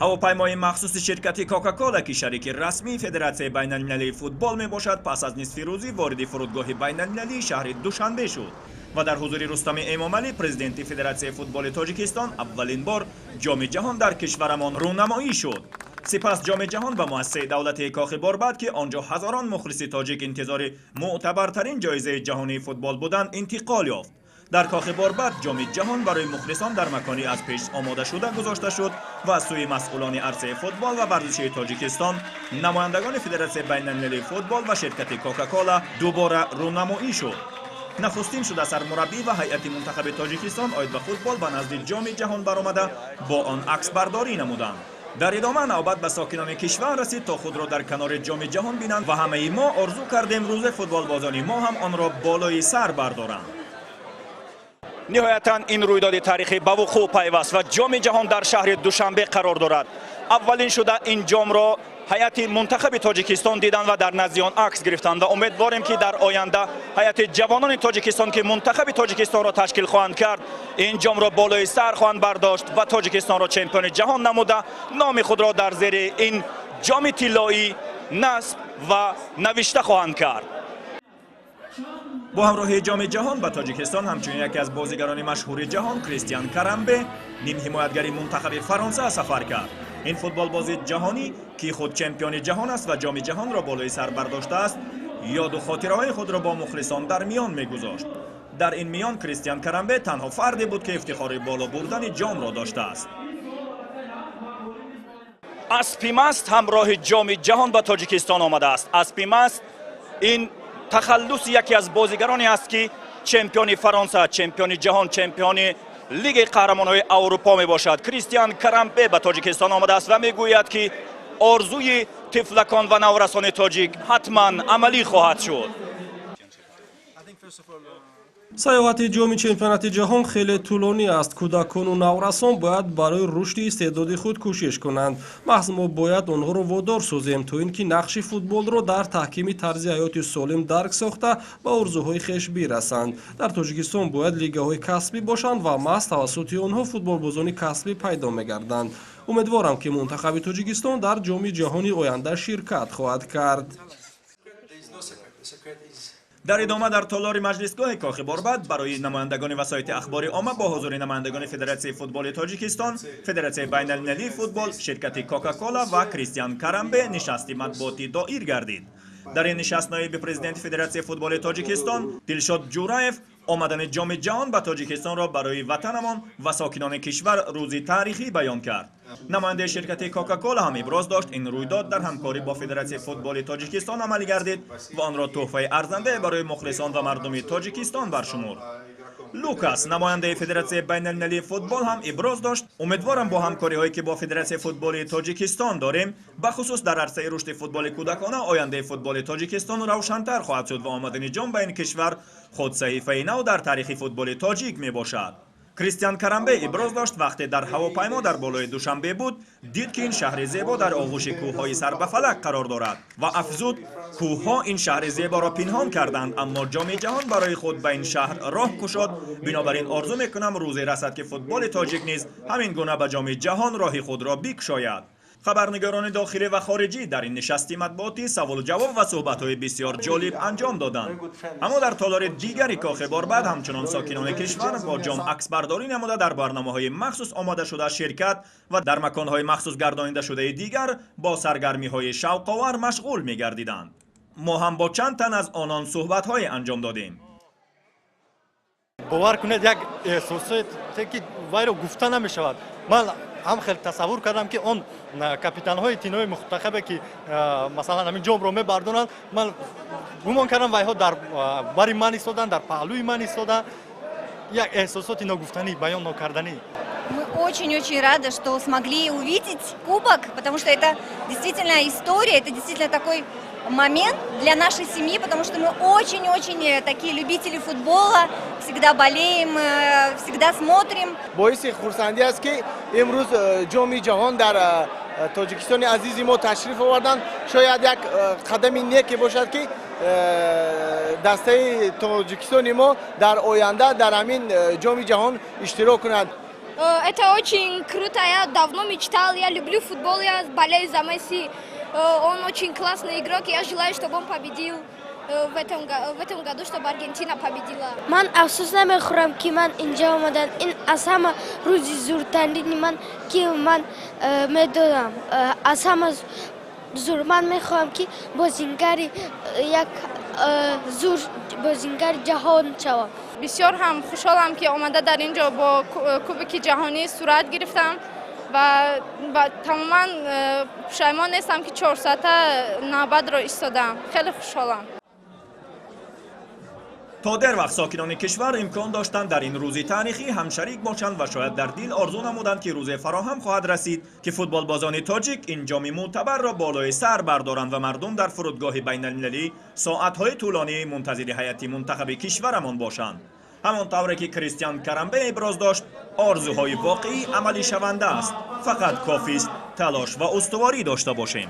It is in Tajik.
Ҳавопаймои махсуси ширкати Кока-Кола, ки шарики расмии Федератсияи байналмилалии футбол мебошад, пас аз нисфирӯзӣ вориди фурудгоҳи байналмилалии шаҳри Душанбе шуд ва дар ҳузури Рустами Эмомалӣ, президенти Федератсияи футболи Тоҷикистон, аввалин бор Ҷоми Ҷаҳон дар кишварамон рӯнамоӣ шуд. Сипас Ҷоми Ҷаҳон ба муассисаи давлатии Кохи Борбад, ки он ҷо ҳазорон мухлиси тоҷик интизори мӯътабартарин ҷоизаи ҷаҳонии футбол буданд, интиқол ёфт. Дар Кохи Борбад Ҷоми Ҷаҳон барои мухлисон дар макони аз пеш омодашуда гузошта шуд ва аз сӯи масъулони арсаи футбол ва варзишии Тоҷикистон, намояндагони Федератсияи байналмилалии футбол ва ширкати Кока-Кола дубора рӯнамоӣ шуд. Нахустин шуда сармураббӣ ва ҳайати мунтахаби Тоҷикистон оид ба футбол ба назди Ҷоми Ҷаҳон баромада, бо он аксбардорӣ намуданд. Дар идома навбат ба сокинони кишвар расид, то худро дар канори Ҷоми Ҷаҳон бинанд ва ҳамаи мо орзу кардем, рӯзе футболбозони мо ҳам онро болои сар бардоранд. Ниҳоятан ин рӯйдоди таърихӣ ба вуқӯъ пайваст ва Ҷоми Ҷаҳон дар шаҳри Душанбе қарор дорад. Аввалин шуда ин ҷомро ҳайати мунтахаби Тоҷикистон диданд ва дар назди он акс гирифтанд ва умедворем, ки дар оянда ҳайати ҷавонони Тоҷикистон, ки мунтахаби Тоҷикистонро ташкил хоҳанд кард, ин ҷомро болои сар хоҳанд бардошт ва Тоҷикистонро чемпиони ҷаҳон намуда, номи худро дар зери ин ҷоми тиллоӣ насб ва навишта хоҳанд кард. Бо ҳамроҳии Ҷоми Ҷаҳон ба Тоҷикистон ҳамчунин яке аз бозигарони машҳури ҷаҳон, Кристиан Карамбе, нимҳимоятгари мунтахаби Фаронса, сафар кард. Ин футболбози ҷаҳонӣ, ки худ чемпиони ҷаҳон аст ва Ҷоми Ҷаҳонро болои сар бардоштааст, ёду хотираҳои худро бо мухлисон дар миён мегузошт. Дар ин миён Кристиан Карамбе танҳо фарде буд, ки ифтихори боло бурдани ҷомро доштааст. Аспи маст ҳамроҳи Ҷоми Ҷаҳон ба Тоҷикистон омадааст. Аспи маст ин тахаллуси яке аз бозигароне аст, ки чемпиони Фаронса, чемпиони ҷаҳон, чемпиони Лигаи қаҳрамонҳои Аврупо мебошад. Кристиан Карамбе ба Тоҷикистон омадааст ва мегӯяд, ки орзуи тифлакон ва наврасони тоҷик ҳатман амалӣ хоҳад шуд. Саёҳати ҷоми чемпионати ҷаҳон хеле тӯлонӣ аст. Кӯдакону наврасон бояд барои рушди истеъдоди худ кӯшиш кунанд. Маҳз мо бояд онҳоро водор созем, то ин ки нақши футболро дар таҳкими тарзи ҳаёти солим дарк сохта, ба орзуҳои хеш бирасанд. Дар Тоҷикистон бояд лигаҳои касбӣ бошанд ва маҳз тавассути онҳо футболбозони касбӣ пайдо мегарданд. Умедворам, ки мунтахаби Тоҷикистон дар Ҷоми Ҷаҳони оянда ширкат хоҳад кард. Дар идома дар толори маҷлисгоҳи Кохи Борбад барои намояндагони васоити ахбори омма бо ҳузури намояндагони Федератсияи футболи Тоҷикистон, Федератсияи байналмилалии футбол, ширкати Кока-Кола ва Кристиан Карамбе нишасти матбуотӣ доир гардид. Дар ин нишаст ноиби президенти Федератсияи футболи Тоҷикистон Дилшод Ҷураев омадани Ҷоми Ҷаҳон ба Тоҷикистонро барои ватанамон ва сокинони кишвар рӯзи таърихӣ баён кард. Намояндаи ширкати Кока-Кола ҳам иброз дошт, ин рӯйдод дар ҳамкорӣ бо Федератсияи футболи Тоҷикистон амалӣ гардид ва онро тӯҳфаи арзандае барои мухлисон ва мардуми Тоҷикистон баршумурд. Лукас, намояндаи Федератсияи байналмилалии футбол, ҳам иброз дошт: «Умедворам, бо ҳамкориҳое, ки бо Федератсияи футболи Тоҷикистон дорем, бахусус дар арсаи рушди футболи кӯдакона, ояндаи футболи Тоҷикистон равшантар хоҳад шуд ва омадани ҷом ба ин кишвар худ саҳифаи нав дар таърихи футболи тоҷик мебошад». Кристиан Карамбе иброз дошт, вақте дар ҳавопаймо дар болои Душанбе буд, дид, ки ин шаҳри зебо дар оғӯши кӯҳҳои сарбафалак қарор дорад ва афзуд: «Кӯҳҳо ин шаҳри зеборо пинҳон карданд, аммо Ҷоми Ҷаҳон барои худ ба ин шаҳр роҳ кушод. Бинобар ин орзу мекунам, рӯзе расад, ки футболи тоҷик низ ҳамин гуна ба Ҷоми Ҷаҳон роҳи худро бикушояд». Хабарнигорони дохилӣ ва хориҷӣ дар ин нишасти матбуотӣ саволу ҷавоб ва суҳбатҳои бисёр ҷолиб анҷом доданд. Аммо дар толори дигари Кохи Борбад ҳамчунон сокинони кишвар бо ҷом аксбардорӣ намуда, дар барномаҳои махсус омодашуда ширкат ва дар маконҳои махсус гардонидашудаи дигар бо саргармиҳои шавқовар машғул мегардиданд. Мо ҳам бо чанд тан аз онон суҳбатҳое анҷом додем. Бовар кунед, як эҳсосоте, ки вайро гуфта намешавад. Ман ҳам хел тасаввур кардам, ки он капитанҳои тимҳои мунтахабе, ки масалан ҳамин ҷомро мебардоранд, ман гумон кардам, вайҳо дар бари ман истоданд, дар паҳлӯи ман истоданд. Як эҳсосоти ногуфтанӣ, баён нокарданӣ. Мы очень-очень рады, что смогли увидеть кубок, потому что это действительно история, это действительно такой момент для нашей семьи, потому что мы очень-очень такие любители футбола, всегда болеем, всегда смотрим. Боиси хурсандӣ аст, ки имрӯз Ҷоми Ҷаҳон дар Тоҷикистони азизи мо ташриф оварданд. Шояд як қадами неке бошад, ки дастаи Тоҷикистони мо дар оянда дар ҳамин Ҷоми Ҷаҳон иштирок кунад. Это очень круто, я давно мечтал, я люблю футбол, я болею за Месси. Он очень классный игрок, я желаю, чтобы он победил в этом году, чтобы Аргентина победила. Ман афсӯс намехӯрам, ки ман инҷа омадам. Ин аз ҳама рӯзи зуртарини ман, ки ман медонам, аз ҳама зур. Ман мехоҳам, ки бозингари як зур, бозингари ҷаҳон шавам. Бисёр ҳам хушҳолам, ки омада дар ин ҷо бо кубоки ҷаҳонӣ сурат гирифтам ва тамоман пушаймон нестам, ки 4 соата навбатро истодам. Хеле хушҳолам. То дер вақт сокинони кишвар имкон доштанд дар ин рӯзи таърихӣ ҳамшарик бошанд ва шояд дар дил орзу намуданд, ки рӯзе фароҳам хоҳад расид, ки футболбозони тоҷик ин ҷоми мӯътабарро болои сар бардоранд ва мардум дар фурудгоҳи байналмилалӣ соатҳои тӯлонӣ мунтазири ҳайати мунтахаби кишварамон бошанд. Ҳамон тавре ки Кристиан Карамбе иброз дошт, орзуҳои воқеӣ амалишаванда аст, фақат кофист талош ва устуворӣ дошта бошем.